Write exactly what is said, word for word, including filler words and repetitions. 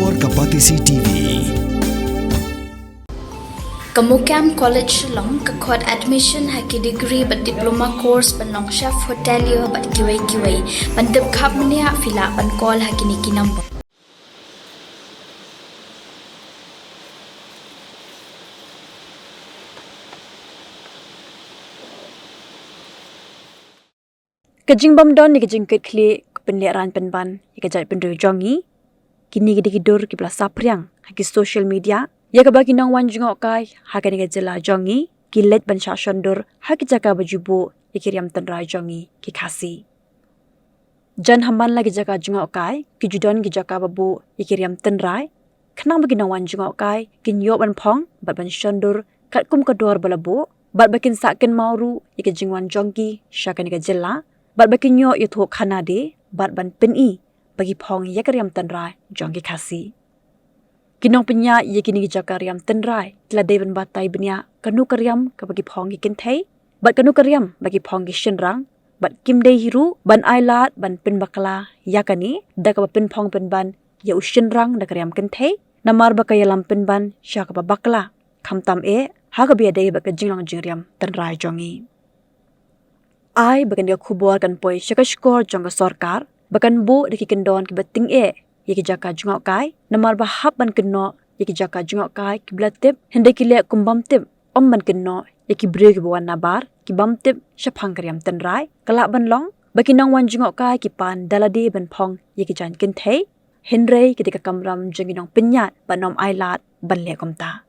Ka Batesi T V. Ka MOKAM College Shillong ka khot admission ha ki degree bad diploma course ban long chef hotelier bad kiwei kiwei. Ban tip khapkhap mynne phi lah ban call ha kine ki number. Ka jingbym don ïa ka jingkitkhlieh ka pynlehraiñ pynban ïa ka jaitbynriew jong ngi. Kine ki dei ki dur kiba la saphriang ha ki social media ïa kaba ki nongwan jngohkai ha kane ka jylla jong ngi ki leit ban shah shondur ha ki jaka ba ju buh ïa ki riam tynrai jong ngi ki Khasi. Jan ha man la ki jaka jngohkai ki ju don ki jaka ba buh ïa ki riam tynrai khnang ba ki nongwan jngohkai kin ïoh ban phong bad ban shondur katkum ka dor ba la buh bad ba kin sah kynmaw ruh ïa ka jingwan jong ki sha kane ka jylla bad ba kin ïoh ïathuh khana de bad ban pyni ba ki phong ïa ka riam tynrai jong ki Khasi. Ki nongpynïaid ïa kine ki jaka riam tynrai ki la dei ban batai bniah kano ka riam kaba ki phong ki kynthei bad kano ka riam ba ki phong ki shynrang bad kim dei hi ruh ban ailad ban pynbakla ïa kane da kaba pynphong pynban ïa u shynrang da ka riam kynthei namar ba ka ïalam pynban sha kaba bakla khamtam eh ha kaba ïadei bad ka jinglong jingriam tynrai jong ngi. Ai ba kane ka khubor kan poi sha ka shkor jong ka sorkar ba kan buh da ki kyndon kiba tyngeh ïa ki jaka jngohkai namar ba hap ban kynnoh ïa ki jaka jngohkai kiba la tip hynrei ki leh kum bym tip, ym ban kynnoh ïa ki briew kiba wan nabar ki bym tip shaphang ka riam tynrai. Ka lah ban long ba ki nongwan jngohkai ki pan da lade ban phong ïa ki jaiñ kynthei hynrei ka dei ka kamram jong ki nongpynïaid ban ym ailad ban leh kumta.